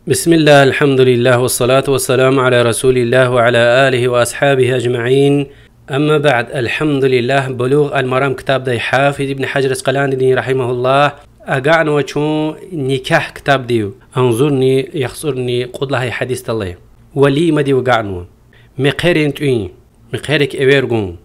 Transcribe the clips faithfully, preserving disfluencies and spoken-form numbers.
بسم الله، الحمد لله، والصلاة والسلام على رسول الله وعلى آله وأصحابه أجمعين. أما بعد، الحمد لله, Булугъ аль-Марам ктабдай Гьафиз ибн Гьажар Аскъаланидин, رحمه الله, агакьнава чун никягь ктабдив, агъзурни яхцӀурни кьуд лагьай гьадисдалай. Валимадив агакьнава. Мехъерин тӀуьн, мехъерик эвер гун.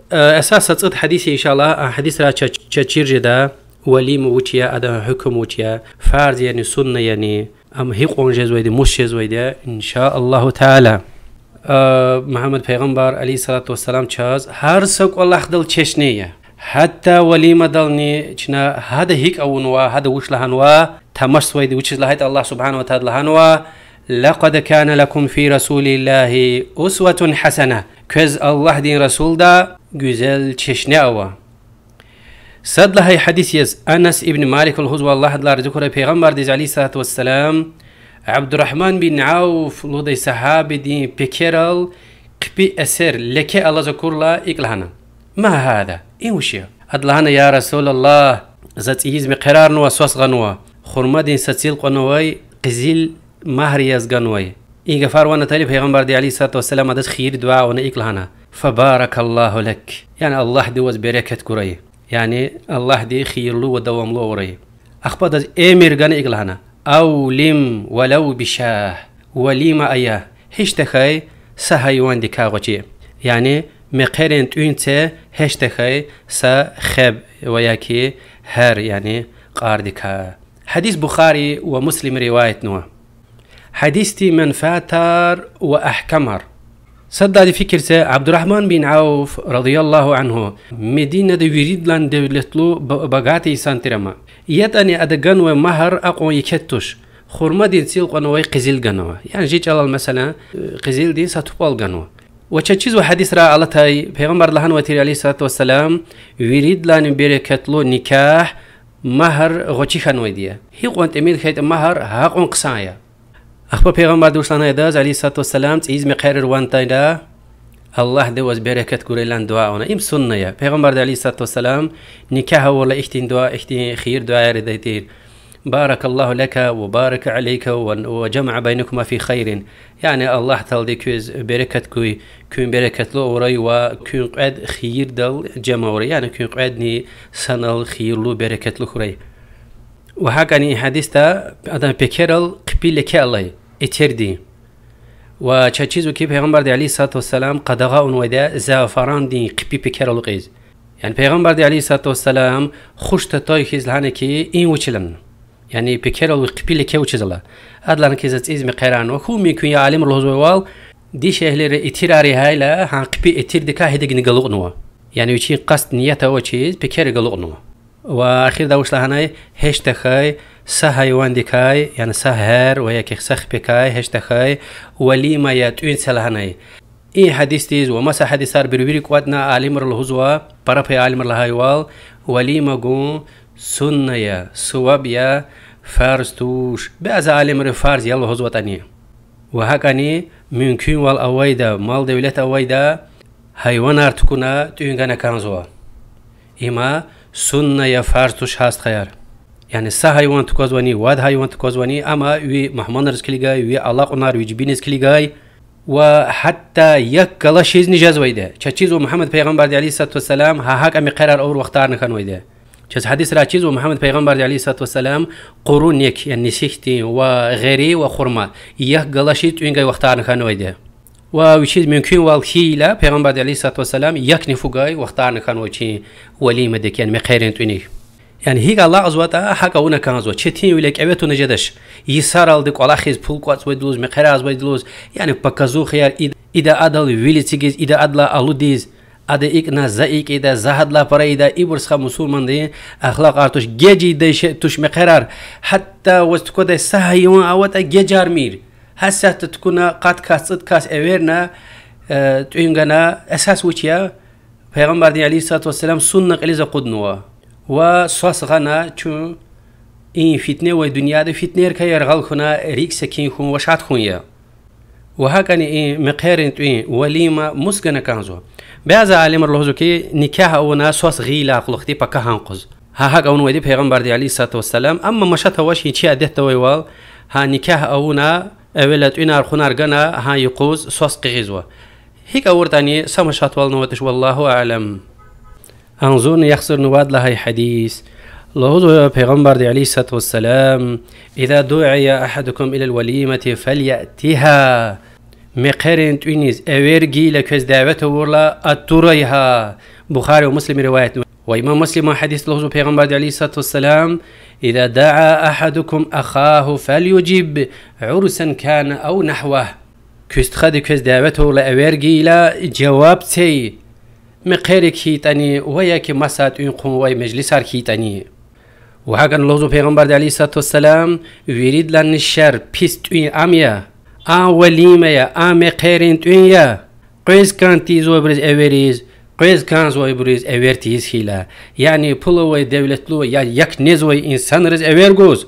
Э, эсас са цӀуд гьадис я, إن شاء الله, а гьадисра ча-, чаз чир жеда, валима вуч я, адан гьукум вуч я, фарз яни, сунна яни, ам гьикьван жезвайди, мус жезвайди я, إن شاء الله تعالى. Э, Мугьаммад пайгъамбар, عليه الصلاة والسلام, чаз гьар са кӀвалахдал чешне я. Гьатта валимадални чна гьада гьикӀ авунва, гьада вуч лагьанва, тамашзавайди, вучиз лагьайтӀа Аллагь سبحانه وتعالى лагьанва: لقد كان لكم في رسول الله أسوة حسنة. Квез Аллагьдин расулда гуьзел чешне ава. Сад лагьай гьадис яз Анас ибн Малика лугьузва, Аллагь адалай рази хьурай, пайгъамбардиз, عليه الصلاة والسلام, Абдуррагьман бин Авф лугьудай сагьабидин пекерал хъипи эсер, леке алаз акурла, икӀ лагьана: ما هذا؟ Им вуч я? Ада лагьана: يا رسول الله, за цӀийиз мехъерарнава, свас гъанва хурмадин сацил кьванавай къизил магьр яз ганвай. И гафар ван атайла, пайгъамбарди, عليه الصلاة والسلام, адаз хийир-дуьа авуна, икӀ лагьана: فبارك الله لك, яни Аллагьди ваз берекат гурай, яни Аллагьди хийирлу ва давамлу авурай. Ахпа адаз эмир гана, икӀ лагьана: أولم ولو بشاة, валима ая, гьич тахьай са гьайвандикай гъвечӀи. Яни мехъерин тӀуьн це, гьич тахьай са хеб ва я ки гьер, яни кьардикай. Гьадис Бухари ва Муслим риваятнава. Гьадисдин менфятар ва агькамар. Сад лагьайди фикир це, Абдуррагьман бин Авф, رضي الله عنه, Мединада виридалай девлетлу, ба-, багатый инсан тир ам. ЯтӀани ада ганвай магьр акьван еке туш. Хурмадин цӀил кьванавай къизил ганва. Яни жи чӀалал, месела, къизилдин са тупӀал ганва. Ва чаз чизва гьадисрай алатай, пайгъамбарди лагьанвай тир, عليه الصلاة والسلام, виридалайни берекатлу никягь магьр гъвечӀи хьанвайди я. Гьикьван тӀимил хьайитӀа магьр, гьакьван хъсан я. Ахпа пайгъамбарди вуч лагьанай адаз, عليه الصلاة والسلام, цӀийиз мехъерар ван атайла, Аллагьди ваз берекат гурай лагьана дуьа авуна. Им сунна я. Пайгъамбарди, عليه الصلاة والسلام, никягь авурла ихьтин дуьа, ихьтин хийир-дуьаяр ийидай тир: بارك الله لك وبارك عليك و-, وجمع بينكما في خير. Яни Аллагь Таалади квез берекат гуй, куьн берекатлу авурай ва куьн кьвед хийирдал жема авурай. Яни куьн кьведни санал хийирлу, берекатлу хьурай. Ва гьакӀани и гьадисда адан пекерал хъипи леке алай, этердин. Ва чаз чизва ки, пайгъамбарди, عليه الصلاة والسلام, къадагъа авунвайди я зафарандин хъипи пекер алукӀиз. Яни пайгъамбарди, عليه الصلاة والسلام, хуш татай хьиз лагьана ки, им вуч я лагьана. Яни пекерал хъипи леке вучиз ала. Ада лагьана ки, за цӀийиз мехъерарнава. Хьун мумкин я, алимри лугьузвайвал, дишегьлийри итирар ягъайла, гьа хъипи итирдикай гьидигни галукьнава. Яни вичин къаст, ният авачиз пекер галукьнава. Ва эхирдай вуч лагьанай: гьич тахьай са гьайвандикай, яни са гьер ва я ки са хипекай, гьич тахьай валима я, тӀуьн це лагьанай. И гьадисдиз ва маса гьадисар бир вири кӀватӀна, алимри лугьузва, пара пай алимри лагьайвал, валима гун сунна я, суваб я, фарз туш. Бязи алимри фарз я лугьузватӀани. Ва гьакӀани мумкинвал авайда, мал-девлет авайда, гьайванар тукӀуна тӀуьн гана кӀанзава. Има сунна я, фарз туш гьа стхаяр. Яни са гьайван тукӀвазвани, вад гьайван тукӀвазвани, амма ви мугьманриз килигай, ви алакьунар, ви жибиниз килигай, ва гьатта як галашизни жезвайди. Чаз чизва Мугьаммад пайгъамбарди, عليه الصلاة والسلام, гьа гьакӀа мехъерар авур вахтарни хьанвайди. Чаз гьадисра чизва Мугьаммад пайгъамбарди, عليه الصلاة والسلام, къуру нек, яни нисихьдин ва гъери ва хурма, як галашиз тӀуьн гайи вахтарни хьанвайди. Ва вичиз мумкинвал хьайила, пайгъамбарди, عليه الصلاة والسلام, якни фу гайи вахтарни хьанвай чи валимадик, яни мехъерин тӀуьник. Яни гьикӀ алакьзаватӀа, гьакӀ авуна кӀанзава. Четинвиле кӀеве туна жедач. Йисаралди кӀвалахиз пул кӀватӀзавайди лугьуз, мехъерарзавайди лугьуз, яни показухаяр, и-, ида адал вил эцигиз, ида адалай алудиз, ада икӀ ийида, за икӀ ийида, за гьадалай пара ийида, ибур стха мусурмандин ахлакьар туш, геж ийидай шей туш мехъерар. Гьатта ваз тукӀвадай са гьайван аватӀа, гежармир. Гьасятда тукӀуна, къад кас, цӀуд кас эверна, э, тӀуьн гана, эсас вуч я? Пайгъамбардин, عليه الصلاة والسلام, сунна кьилиз акъуднава. Ва свас гъана чун и фитне авай дуьньяда фитнейрикай яргъал хьуна, рикӀ секин хьун ва шад хьун я. Ва гьакӀани и мехъерин тӀуьн, валима мус гана кӀанзава? Бязи алимри лугьузва ки, никягь авуна свас гъайидалай кьулухъди пакагьан къуз. Гьа гьакӀ авунвайди Пайгъамбарди, عليه الصلاة والسلام, амма машат авач, и чи адетда авайвал, Гьа никягь авуна, эвела тӀуьнар-хъунар гана, гьа юкъуз свас къигъизва. ГьикӀ авуртӀани са машатвални аватӀач, والله أعلم. Агъзурни яхцӀурни вад лагьай гьадис. Лугьузва Пайгъамбарди, عليه الصلاة والسلام: إذا دعي أحدكم إلى الوليمة فليأتها. Мехъерин тӀуьниз эвер гайила квез дявет авурла, атурай гьа. Бухари ва Муслим риваятнава. Ва имам Муслиман гьадисда лугьузва Пайгъамбарди, عليه الصلاة والسلام: إذا دعا أحدكم أخاه فليجب، عرسا كان أو نحوه. Куь стхади квез дявет авурла эвер гайила, жаваб це, мехъерик хьайитӀани ва я ки маса тӀуьн-хъун авай межлисар хьайитӀани. Ва гьакӀни лугьузва Пайгъамбарди, عليه الصلاة والسلام: виридалайни шер, пис тӀуьн ам я, а валима я, а мехъерин тӀуьн я. Къвез кӀан тийизвайбуриз эвериз, къвез кӀанзавайбуриз эвер тийиз хьайила. Яни пул авай, девлетлу я як незвай инсанриз эвер гуз,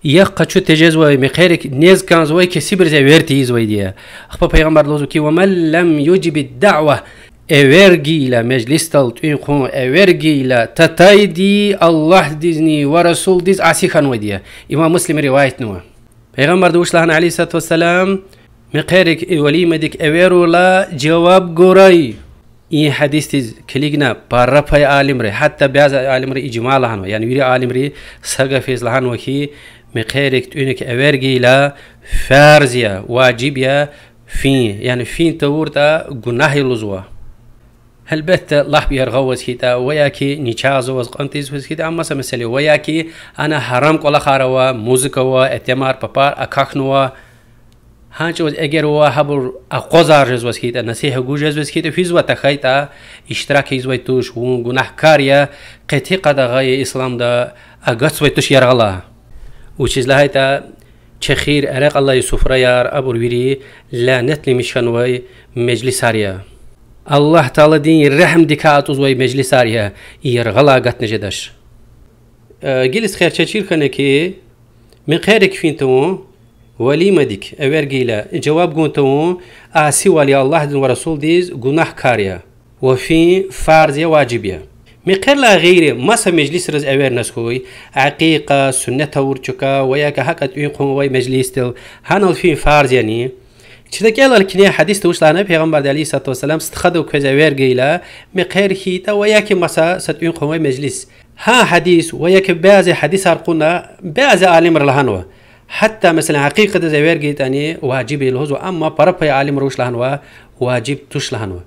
я къачу тежезвай, мехъерик нез кӀанзавай кесибриз эвер тийизвайди я. Ахпа Пайгъамбарди лугьузва ки: ومن لم يجب الدعوة. Эвер гайила, межлисдал тӀуьн-хъун эвер гайила татайди Аллагьдизни ва Расулдиз аси хьанвайди я. Имам Муслим риваятнава. Пайгъамбарди вуч лагьана, عليه الصلاة والسلام: мехъерик валимадик эвер авурла, жаваб гурай. И гьадисдиз килигна пара пай алимри, гьатта бязи алимри ижма лагьанва, яни вири алимри са гаф яз лагьанва хьи, мехъерик тӀуьник эвер гайила фарз я, важиб я фин, яни фин тавуртӀа гунагь я лугьузва. Гьелбетда, лап яргъа аваз хьайитӀа ва я ки ничагъзаваз, кӀан тийизваз хьайитӀа, ам маса месэла я, ва я ки ана гьарам кӀвалахар ава, музыка ава, этемар, папар акахьнава, гьа чӀавуз эгер ва гьабур акъвазар жезваз хьайитӀа, насигьат гуз жезваз хьайитӀа, физва, тахьайтӀа иштирак ийизвай туш, вун гунагькар я, къати къадагъа я исламда, агатзавай туш яргъалай. Вучиз лагьайтӀа чехир, эрекь алай суфраяр, абур вири лянетламиш хьанвай межлисар я. Аллагь Тааладин регьимдикай атӀузвай межлисар я, яргъалай агатна жедач. Э, гила стхаяр, чаз чир хьана ки, мехъерик фин тавун, валимадик эвер гайила жаваб гун тавун, асивал я Аллагьдиз ва Расулдиз, гунагькар я. Ва фин фарз я, важиб я. Мехъерилай гъейри маса межлисриз эверназ хьуй, акьикъа, суннат авур чка, ва я ки гьакӀа тӀуьн-хъун авай межлисдал, гьанал фин фарз яни? Чна кӀелайла куьне гьадисда вуч лагьана Пайгъамбарди, عليه الصلاة والسلام, стхадив квез эвер гайила, мехъер хьайитӀа ва я ки маса са тӀуьн-хъун авай межлис. Гьа гьадис ва я ки бязи гьадисар кьуна, бязи алимри лагьанва, гьатта, меселан, акьикъадиз эвер гайитӀани важиб я лугьузва, амма пара пай алимри вуч лагьанва, важиб туш лагьанва.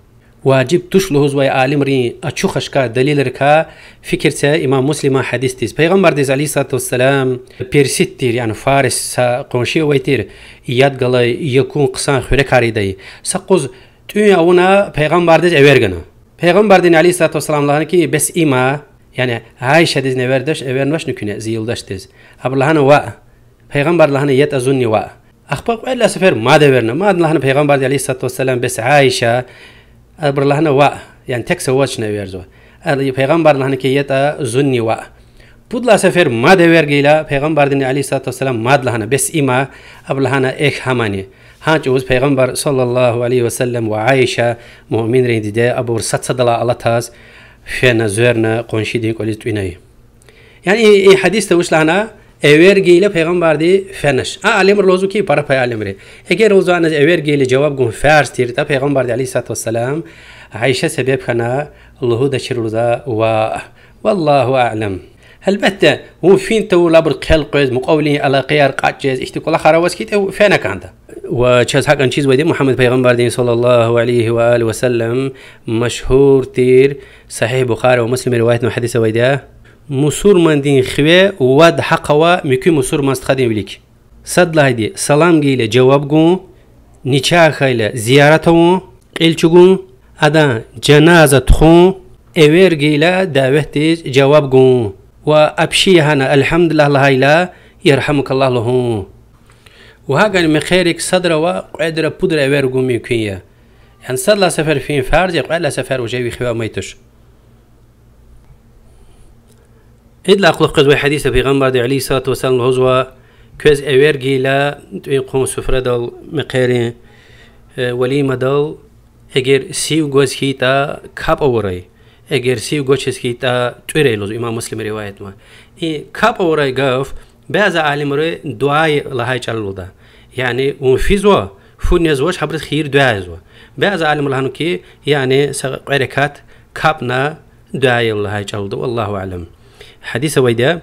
Важиб туш лугьузвай алимрин ачух-ашкар далилрикай фикир це имам Муслиман гьадисдиз. Пайгъамбардиз, عليه الصلاة والسلام, персид тир, яни фарис са къунши авай тир, яд галай якӀун хъсан хуьрекар ийидай. Са къуз тӀуьн авуна Пайгъамбардиз эвер гана. Пайгъамбардини, عليه الصلاة والسلام, лагьана ки, бес има, яни Айшадизни эвердач, эвернавачни куьне, зи юлдашдиз? Абуру лагьана, ваъ. Пайгъамбарди лагьана, ятӀа зунни ваъ. Ахпа кьвед лагьай сефер мад эверна. Мад лагьана Пайгъамбарди, عليه الصلاة والسلام, бес Айша? Абуру лагьана, ваъ. Яни тек са ваз чна эверзава. Пайгъамбарди лагьана ки, ятӀа зунни ваъ. Пуд лагьай сефер мад эвер гайила, Пайгъамбардини, عليه الصلاة والسلام, мад лагьана, бес има? Абуру лагьана, эхь, гьамани. Гьа чӀавуз Пайгъамбар, صلى الله عليه وسلم, ва Айша, муъминрин диде, абур сад-садалай алатаз фена, зверна къуншидин кӀвализ тӀуьнай. Яни и гьадисда вуч лагьана, эвер гайила Пайгъамбарди фенач. А алимри лугьузва ки, пара пай алимри, эгер лугьузва аниз эвер гайила жаваб гун фарз тиртӀа, Пайгъамбарди, عليه الصلاة والسلام, Айша себеб хьана лугьудачир лугьузва ваъ. والله أعلم. Гьелбетда, вун фин тавурла абур хъел къвез, мукьвавилин алакъаяр кьатӀ жез, ихьтин кӀвалахар аваз хьайитӀа, фена кӀанда. Ва чаз гьакӀни чизвайди я Мугьаммад пайгъамбардин, صلى الله عليه وآله وسلم, машгьур тир, Сагьигь Бухари ва Муслима риваятнавай гьадис авайди я: мусурмандин хиве вад гьахъ ава муькуь мусурман стхадин вилик. Сад лагьайди салам гайила жаваб гун, начагъ хьайила зиярат авун, кьил чӀугун, адан жаназа тухун, эвер гайила даветдиз жаваб гун ва апши ягъана الحمد لله лагьайла يرحمك الله лугьун. Ва гьакӀни мехъерик садра ва кьведра, пудра эвер гун мумкин я. Яни сад лагьай сефер фин фарз я, кьвед лагьай сефер уже ви хиве амай туш. Идалай кьулухъ къвезвай гьадисда Пайгъамбарди, عليه الصلاة والسلام, лугьузва: квез эвер гайила тӀуьн-хъун суфрадал, мехъерин, э, валимадал, эгер сив гваз хьайитӀа, капӀ авурай, эгер сив гвачиз хьайитӀа, тӀуьрай лугьузва, имам Муслима риваятнава. И капӀ авурай гаф Бязи алимри дуьа лагьай чӀал лугьуда. Яни вун физва, фу нез вач, гьабуруз хийир дуьа ийизва. Бязи алимри лагьана хьи, яни са кьве ракат капӀна дуьа ая лагьай чӀал лугьуда. والله أعلم. Гьадис авайди я,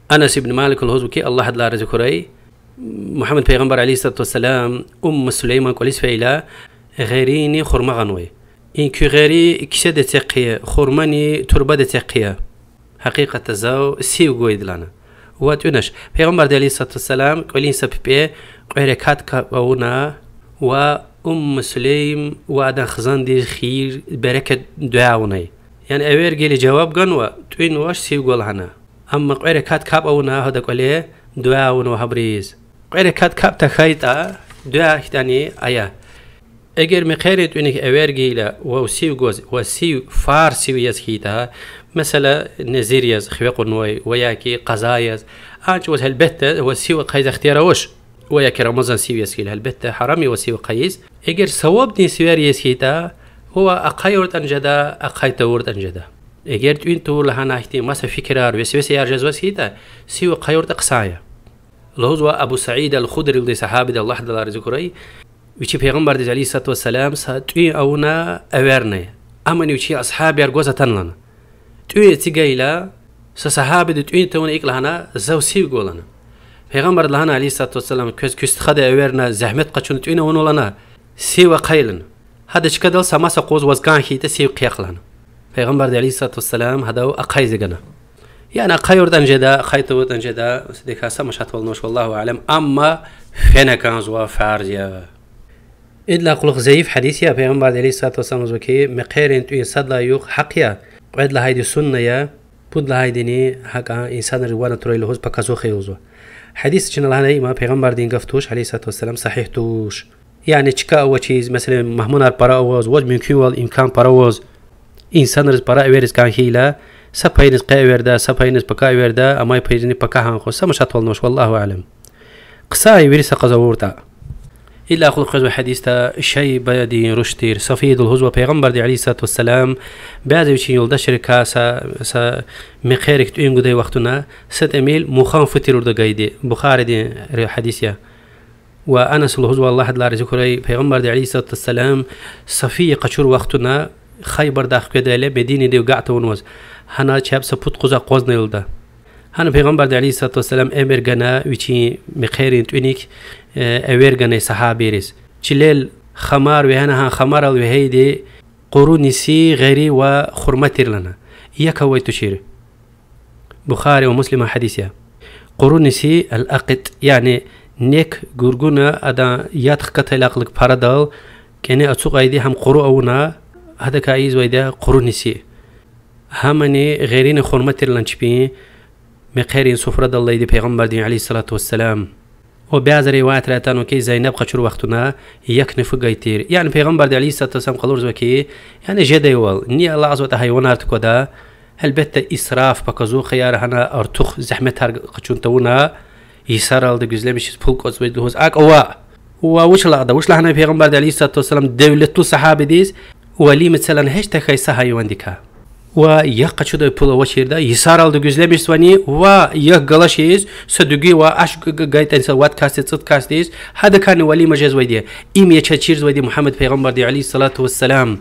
Анас ибн Малика лугьузва хьи, Аллагь адалай рази хьурай, Мугьаммад пайгъамбар عليه الصلاة والسلام Умму Сулейман кӀвализ фейила, гъерини хурма гъанвай. И куь гъери киседин эцег хъия, хурмани турбадин эцег хъия. Гьакъикъатда зав сив гвайди я лагьана. Ва тӀуьнач, пайгъамбарди عليه الصلاة والسلام кӀвалин са пипӀе кьве ракат капӀ авуна ва Умму Сулейм ва адан хизандиз хийир, берекат дуьа авунай. Яни эвер гайила жаваб ганва, тӀуьнвач, сив гва лагьана. Амма кьве ракат капӀ авуна гьадан кӀвале, дуьа авунва гьабуруз. Кьве ракат капӀ тахьайтӀа, дуьа хьтин ая. Эгер мехъерин тӀуьник эвер гайила ва сив гваз, ва сив, фарз сив яз хьайитӀа, месела, незир яз хиве кьунвай ва яки къаза яз, анжах ваз гьелбетда ва сив ахъайиз ихтияр авач. Ва яки Рамазан сив яз хьайила, гьелбетда, гьарам я ва сив ахъайиз. Эгер савабдин сивер яз хьайитӀа, ва ахъаюртӀани жеда, ахъай тавуртӀани жеда. Эгер тӀуьн тавур лагьана хьтин маса фикирар, весвесаяр жезваз хьайитӀа, сив ахъаюртӀа хъсан я. Лугьузва Абу Саид аль-Худриди, сагьабиди, Аллагь адалай рази хьурай, вичи пайгъамбардиз عليه الصلاة والسلام са тӀуьн авуна эвернай. Амни вичин асгьабияр гваз атана лагьана. ТӀуьн эцигайла, са сагьабиди тӀуьн тавуна икӀ лагьана: зав сив гва лагьана. Пайгъамбарди лагьана عليه الصلاة والسلام: квез куь стхади эверна, зегьмет къачуна тӀуьн авунва лагьана, сив ахъая лагьана. Гьада чкадал са маса къуз ваз кӀан хьайитӀа, сив хъийихъ лагьана. Пайгъамбарди عليه الصلاة والسلام гьадав ахъайиз гана. Яни ахъаюртӀани жеда, ахъай тавуртӀани жеда, садикай са машатвални авач, والله أعلم, амма фена кӀанзава, фарз я. Идалай кьулухъ зайиф гьадис я, пайгъамбарди عليه الصلاة والسلام лугьузва хьи, мехъерин тӀуьн сад лагьай югъ гьахъ я, кьвед лагьайди сунна я, пуд лагьайдини гьакӀан инсанриз ван атурай лугьуз паказухъ я лугьузва. Гьадис чна лагьанай, им пайгъамбардин гаф туш, عليه الصلاة والسلام, сагьигь туш. Яни чка авачиз, месела, мугьманар пара аваз, ваз мумкинвал, имкан пара аваз, инсанриз пара эвериз кӀан хьайила, са пайиниз къе эверда, са пайиниз пака эверда, амай пайизни пака гьахъ, са машатвални авач, والله أعلم. Хъсан я вири са къаз авуртӀа. Идалай кьулухъ къвезва гьадисда Шайбадин руш тир. Сафияди лугьузва, пайгъамбарди عليه الصلاة والسلام бязи вичин юлдашрикай са, са мехъерик тӀуьн гудай вахтунда са тӀимил мухан фу тирурда гайиди. Бухаридин ри-, гьадис я. Ва Анас лугьузва, Аллагь адалай рази хьурай, пайгъамбарди عليه الصلاة والسلام Сафия къачур вахтунда Хайбардай хкведайла Мединадив агакь тавунваз, гьана чеб са пуд къуз акъвазнайлда. Гьана пайгъамбарди عليه الصلاة والسلام эмир гана вичин мехъерин тӀуьник, э, эвер ганай сагьабийриз. Чилел хамар вегьена, гьа хамарал вегьейди къуру ниси, гъери ва хурма тир лагьана. Як авай тушир. Бухари ва Муслиман гьадис я. Къуру ниси الأقط, яни нек гургуна, адан яд хкатайла акьулик парадал кӀане ацукьайди гьам къуру авуна, гьадакай ийизвайди я къуру ниси. Гьамани гъерини хурма тир лагьана чпин мехъерин суфрадал алайди пайгъамбардин عليه الصلاة والسلام. Ва бязи риваятрай атанва хьи, Зайнаб къачур вахтунда якни фу гайи тир. Яни пайгъамбарди عليه الصلاة والسلام къалурзава хьи, яни жедайвал, ни алакьзаватӀа гьайванар тукӀвада, гьелбетда, исраф, паказухъаяр, гьана артух зегьметар къачун тавуна, йисаралди гуьзлемишиз пул кӀватӀзавайди лугьуз акӀ ава. Ва вуч алакьда, вуч лагьанай пайгъамбарди عليه الصلاة والسلام девлетлу сагьабидиз: валима це лагьана гьич тахьай са гьайвандикай. Ва як къачудай пул авачирда, йисаралди гуьзлемишзавани, ва як галачиз са дуьгуь ва аш г-, г-, гайтӀани са вад касдиз, цӀуд касдиз, гьадакайни валима жезвайди я. Им я чаз чирзавайди Мугьаммад пайгъамбарди عليه الصلاة والسلام.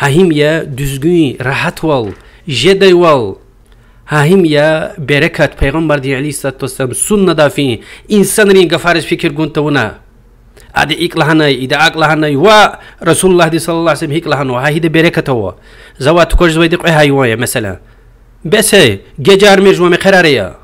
Гьа им я дуьзгуьн, рагьатвал, жедайвал. Гьа им я берекат, пайгъамбардин عليه الصلاة والسلام суннадай фин, инсанрин гафариз фикир гун тавуна. Ада икӀ лагьанай, ида акӀ лагьанай, ва Расулуллагьди صلى الله عليه وسلم гьикӀ лагьанва, гьа ида берекат ава. Завай тукӀваз жезвайди кьве гьайван я, месела. Бес я, гежармир жуван мехъерар ая.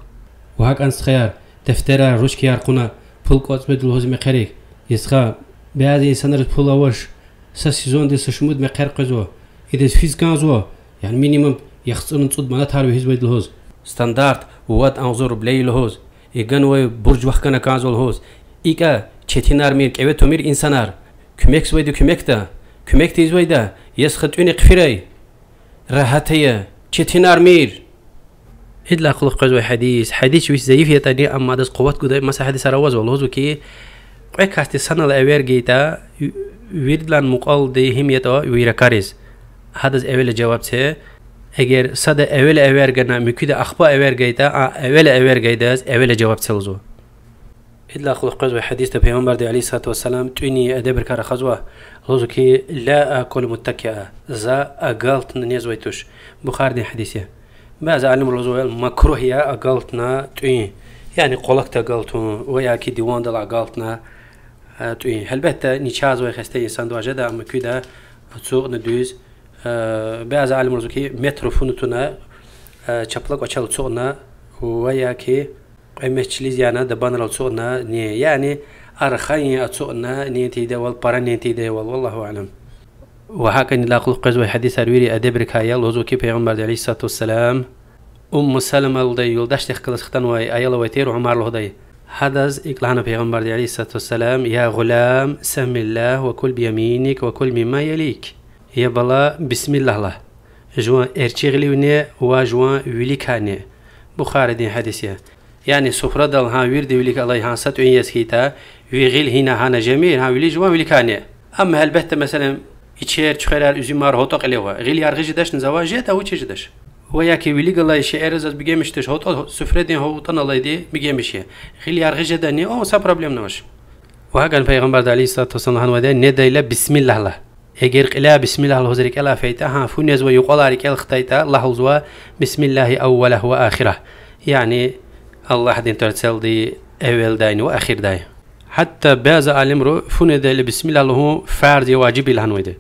Ва гьакӀан, стхаяр, дефтерар, ручкаяр кьуна, пул кӀватӀзавайди лугьуз мехъерик. Я стха, бязи инсанриз пул авач, са сезондиз са шумуд мехъер къвезва. Идаз физ кӀанзава, яни минимум яхцӀурни цӀуд манатар вегьизвайди лугьуз. Стандарт вад агъзур рублей лугьуз. И ганвай бурж вахкана кӀанзава лугьуз. ИкӀа четинармир, кӀеве тумир инсанар. Куьмекзавайди куьмекда, куьмек тийизвайда, я стха, тӀуьни хъфирай. Рагьат ая, четинармир. Идалай кьулухъ къвезвай гьадис, гьадис вич зайиф ятӀани, амма адаз къуват гудай маса гьадисар авазва. Лугьузва хьи, кьве касди санал эвер гайитӀа, виридалай мукьвалди гьим ятӀа вири ракӀариз. Гьадаз эвела жаваб це: Эгер сада эвела эвер гана, муькуьда ахпа эвер гайитӀа, а эвела эвер гайидаз эвела жаваб це лугьузва. Идалай кьулухъ къвезвай гьадисда Пайгъамбарди عليه الصلاة والسلام тӀуьнин эдебрикай рахазва, лугьузва хьи, لا آكل متكئا, за агалтна незвай туш. Бухаридин гьадис я. Бязи алимри лугьузва, макругь я агалтна тӀуьн, яни къвалакда агалтун ва я хьи дивандал агалтна тӀуьн. Гьелбетда, начагъзавай хесте инсандивай жеда, амма муькуьда ацукьна дуьз. Бязи алимри лугьузва хьи, метр фу туна, чапла кӀвачел ацукьна ва я хьи кьве мез чилиз яна дабанрал ацукьна ни, яни архайин ацукьна ни тийидайвал, пара ни тийидайвал, والله أعلم. Ва гьакӀни идалай кьулухъ къвезвай гьадисар вири эдебрикай я, лугьузва хьи, Пайгъамбарди عليه الصلاة والسلام Умму Саламалудай юлдашдихъ галаз хтанвай аял авай тир, Умар лугьудай. Гьадаз икӀ лагьана Пайгъамбарди عليه الصلاة والسلام: يا غلام سم الله وكل بيمينك وكل مما يليك. Я бала, бисмиллагь лагь. Жуван эрчӀи гъиливни ва жуван виликайни. Бухаридин гьадис я. Яни суфрадал гьа вирида вилик алай гьа са тӀуьн яз хьайитӀа, ви гъил гьина гьана жемир, гьа вили жуван виликайни. Амма гьелбетда, месела, ичер, чуьхверар, уьзуьмар гьатӀа кьиле ава. Гъил яргъи жедачни, завай жеда, вучиз жедач. Ва я хьи вилик алай шейэр заз бегенмиш туш, гьатӀа суфрадин гьа вутӀан алайди бегенмиш я. Гъил яргъи жедани, о, са проблемани авач. Ва гьакӀни Пайгъамбарди عليه الصلاة والسلام лагьанвайди я: недайла бисмиллагь лагь. Эгер кьиляй бисмиллагь лугьуз рикӀелай фейитӀа, гьа фу незвай юкьвалай рикӀел хтайтӀа, лагь лугьузва: بسم الله أوله وآخره. Яни Аллагьдин тӀварцелди эвелдайни ва эхирдай. Гьатта бязи алимри фу недайла бисмиллагь лугьун фарз я, важиб я лагьанвайди.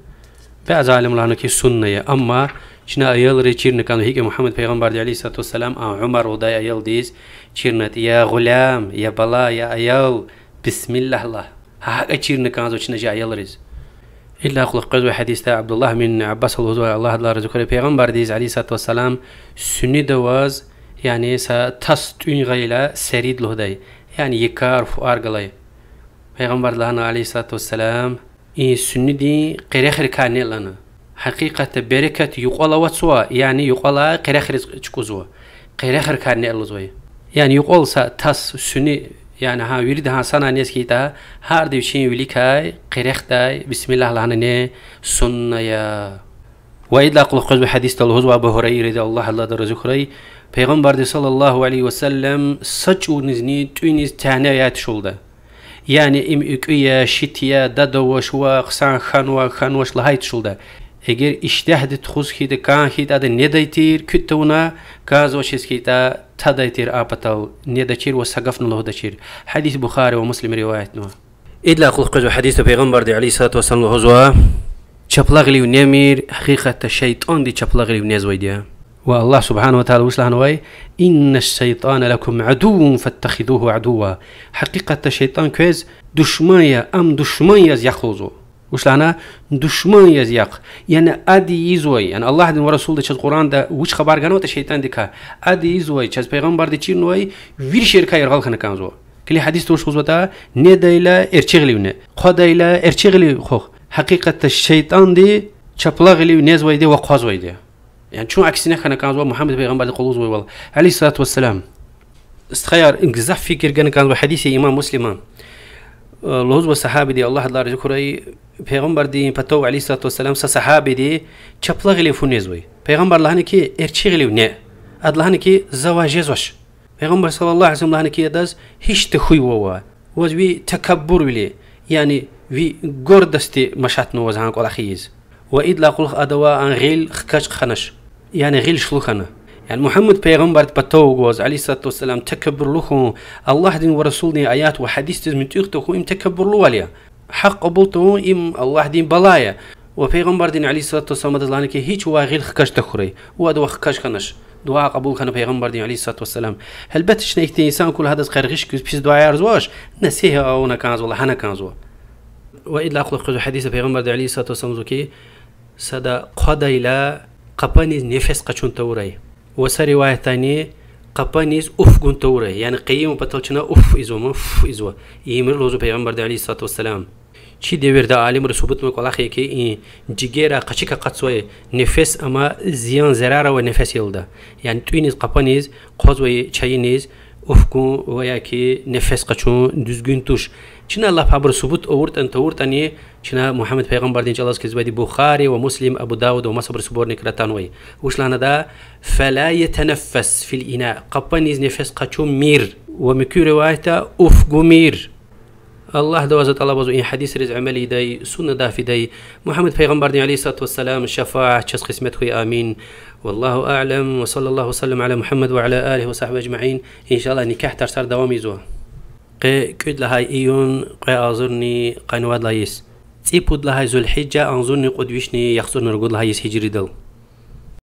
Бязи алимри лагьана хьи сунна я, амма чна аялриз чирна кӀанзава, гьикӀ Мугьаммад пайгъамбарди عليه الصلاة والسلام а Умар лугьудай аялдиз чирнатӀа: يا غلام, я бала, я аял, бисмиллагь лагь. Гьа гьакӀа чирна кӀанзава чна чи аялриз. Идалай кьулухъ къвезвай гьадисда Абдуллагь бин Аббаса лугьузва, Аллагь адалай рази хьурай, пайгъамбардиз عليه الصلاة والسلام суннида аваз, яни са тас тӀуьн гъайила серид лугьудай, яни йикар, фуар галай. Пайгъамбарди лагьана عليه الصلاة والسلام: и суннидин къерехрикай неъ лагьана. Гьакъикъатда берекат юкьвал аватзава, яни юкьвалай къерехриз чукӀузва. Къерехрикай неъ лугьузвай. Яни юкьвал са тас сунни, яни гьа вирида гьа санай нез хьайитӀа, гьарда вичин виликай къерехдай бисмиллагь лагьанани сунна я. Ва идалай кьулухъ къвезвай гьадисда лугьузва Абу Гьурайради, Аллагь адалай рази хьурай, пайгъамбарди صلى الله عليه وسلم са чӀавузни тӀуьниз тяни ая тушалда. Яни им экуь я, шит я, дад авач, ва хъсан хьанва, хьанвач лагьай тушалда. Эгер иштягьди тухуз хьайитӀа, кӀан хьайитӀа, ада недай тир куьт тавуна, кӀанзавачиз хьайитӀа, тадай тир а патал, недачир ва са гафни лугьудачир. Гьадис Бухари ва Муслим риваятнава. Идалай кьулухъ къвезвай гьадисда пайгъамбарди عليه الصلاة والسلام лугьузва: чапла гъилив немир, гьакъикъатда шейтӀанди чапла гъилив незвайди я. Ва Аллагь سبحانه وتعالى вуч лагьанвай: إن الشيطان لكم عدو فاتخذوه عدوا. Гьакъикъатда шейтӀан квез душман я, ам душман яз яхъ лугьузва. Вуч лагьана? Душман яз яхъ. Яни ада ийизвай, яни Аллагьдин ва Расулди чаз Къуръанда вуч хабар ганватӀа шейтӀандикай, ада ийизвай, чаз пайгъамбарди чирнавай вири шейэрикай яргъал хьана кӀанзава. Килиг, гьадисда вуч лугьузва: недайла эрчӀи гъилив неъ, хъвадайла эрчӀи гъилив хъвах. Гьакъикъатда шейтӀанди чапла гъилив незвайди ва хъвазвайди. Яни чун аксина хьана кӀанзава Мугьаммад пайгъамбарди къалурзавайвал, عليه الصلاة والسلام. Стхаяр, гзаф фикир гана кӀанзава гьадис я имам Муслима. Лугьузва сагьабиди, Аллагь адалай рази хьурай, пайгъамбардин патав عليه الصلاة والسلام са сагьабиди чапла гъилив фу незвай. Пайгъамбар лагьана хьи, эрчӀи гъилив неъ. Ада лагьана хьи, завай жезвач. Пайгъамбар صلى الله عليه وسلم лагьана хьи адаз: гьич тахьуй вавай, ваз ви такаббурвили, яни ви гордости машатнаваз гьа кӀвалах ийиз. Ва идалай кьулухъ адавай а гъил хкаж хъхьанач, яни гъил шлу хьана. Яни Мугьаммад пайгъамбарди патав гваз, عليه الصلاة والسلام, такаббурлу хьун, Аллагьдин ва Расулдин аят ва гьадисдиз муьтӀуьгъ тахьун, им такаббурлувал я. Гьахъ кьабул тавун, им Аллагьдин бала я. Ва пайгъамбардини عليه الصلاة والسلام адаз лагьана хьи, гьич вавай гъил хкаж тахьурай. Ва адавай хкаж хьанач. Дуьа кьабул хьана пайгъамбардин عليه الصلاة والسلام. Гьелбетда, чна ихьтин инсан кула, гьадаз къаргъиш куз пис дуьаяр ийизвач, насигьат авуна кӀанзава, лагьана кӀанзава. Ва идалай кьулухъ къвезвай гьадисда пайгъамбарди عليه الصلاة والسلام лугьузва хьи, сада хъвадайла къапаниз нефес къачун тавурай. Ва са риваятдани къапаниз уф гун тавурай. Яни къейим патал чна уф ийизва, ма фу ийизва. Ийимир лугьузва пайгъамбарди عليه الصلاة والسلام. Чи девирда алимри субутнавай кӀвалах я хьи, и жигеррай къачук акъатзавай нефес ама зиян, зарар авай нефес я лугьуда. Яни тӀуьниз, къапаниз хъвазвай чайиниз уф гун ва я хьи нефес къачун дуьзгуьн туш. Чна лап гьабур субут авуртӀани, тавуртӀани, чна Мугьаммад пайгъамбардин чӀалаз кхьизвайди Бухари ва Муслим, Абу Давуд ва масабур суборникра атанвай. Вуч лагьанатӀа: فلا يتنفس في الإناء, къапаниз нефес къачумир. Ва муькуь риваятда уф гумир. Аллагьдивай за тӀалабзава и гьадисриз амал ийидай, суннадай фидай, Мугьаммад пайгъамбардин, عليه الصلاة والسلام, шафаат чаз къисмет хьуй, амин. والله أعلم، وصلى الله وسلم على محمد وعلى آله وصحبه أجمعين. إن شاء الله, никягь тарсар давам ийизва. Къе кӀуьд лагьай июнь, кьве агъзурни къанни вад лагьай йис. ЦӀипуд лагьай зулгьижжа, агъзурни кьуд вишни яхцӀурни ругуд лагьай йис гьижридал.